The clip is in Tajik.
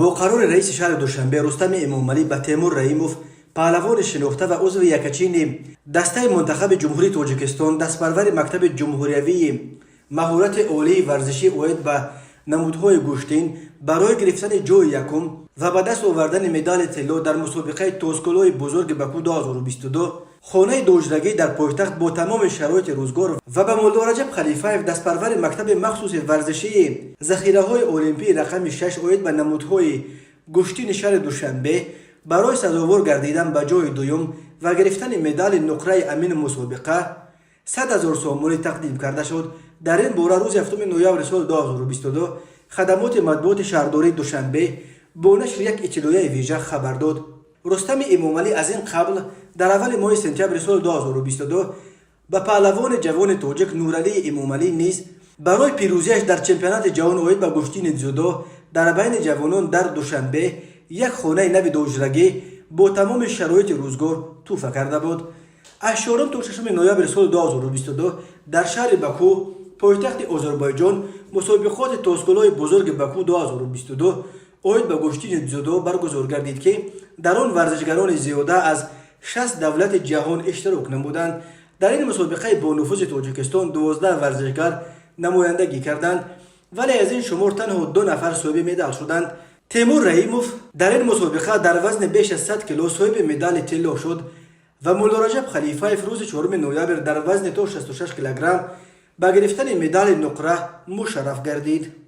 Бо қарори раиси шаҳри Душанбе Рустами Эмомалӣ ба Темур Раимов, паҳлавони шинохта ва узви якачини дастаи мунтахаби Ҷумҳурии Тоҷикистон, дастпарвари мактаби ҷумҳуриявии маҳорати олии варзишӣ оид ба намудҳои гӯштин, барои гирифтани ҷои якум ва ба даст овардани медали тилло дар мусобиқаи Тозкӯлои бузурги Баку 2022 хонаи дуҳуҷрагӣ дар пойтахт бо тамоми шароити рӯзгор ва ба Муллораҷаб Халифаев, дастпарвари мактаби махсуси варзишии захираҳои олимпии рақами 6 оид ба намудҳои гӯштини шаҳри Душанбе, барои сазовор гардидан ба ҷои дуюм ва гирифтани медали нуқраи амини мусобиқа 100 000 сомонӣ тақдим карда шуд. Дар ин бора рӯзи 7 ноябри соли 2022 хадамоти матбуоти шаҳрдории Душанбе бо нашри як иттилоияи вижа хабар дод. Рустами Эмомалӣ аз ин қабл дар аввали моҳи сентябри соли 2022 ба паҳлавони ҷавони тоҷик Нуралии Эмомалӣ низ барои пирӯзиаш дар чемпионати ҷаҳон оид ба гӯштини дзюдо дар байни ҷавонон дар Душанбе як хонаи нави дуҳуҷрагӣ бо тамоми шароити рӯзгор тӯҳфа карда буд. Аз 4 то 6 ноябри соли 2022 дар шаҳри Баку, пойтахти Озарбойҷон, мусобиқоти Тозкӯлои бузурги Баку 2022 оид ба гӯштини дзюдо баргузор гардид, ки дар он варзишгарони зиёда аз 60 давлати ҷаҳон иштирок намуданд. Дар ин мусобиқаи бонуфузи Тоҷикистон 12 варзишгар намояндагӣ карданд, вале аз ин шумор танҳо ду нафар соҳиби медал шуданд. Темур Раимов дар ин мусобиқа дар вазни беш аз 100 кило соҳиби медали тилло шуд ва Муллораҷаб Халифаев рӯзи 4 ноябр дар вазни то 66 килограмм ба гирифтани медали нуқра мушарраф гардид.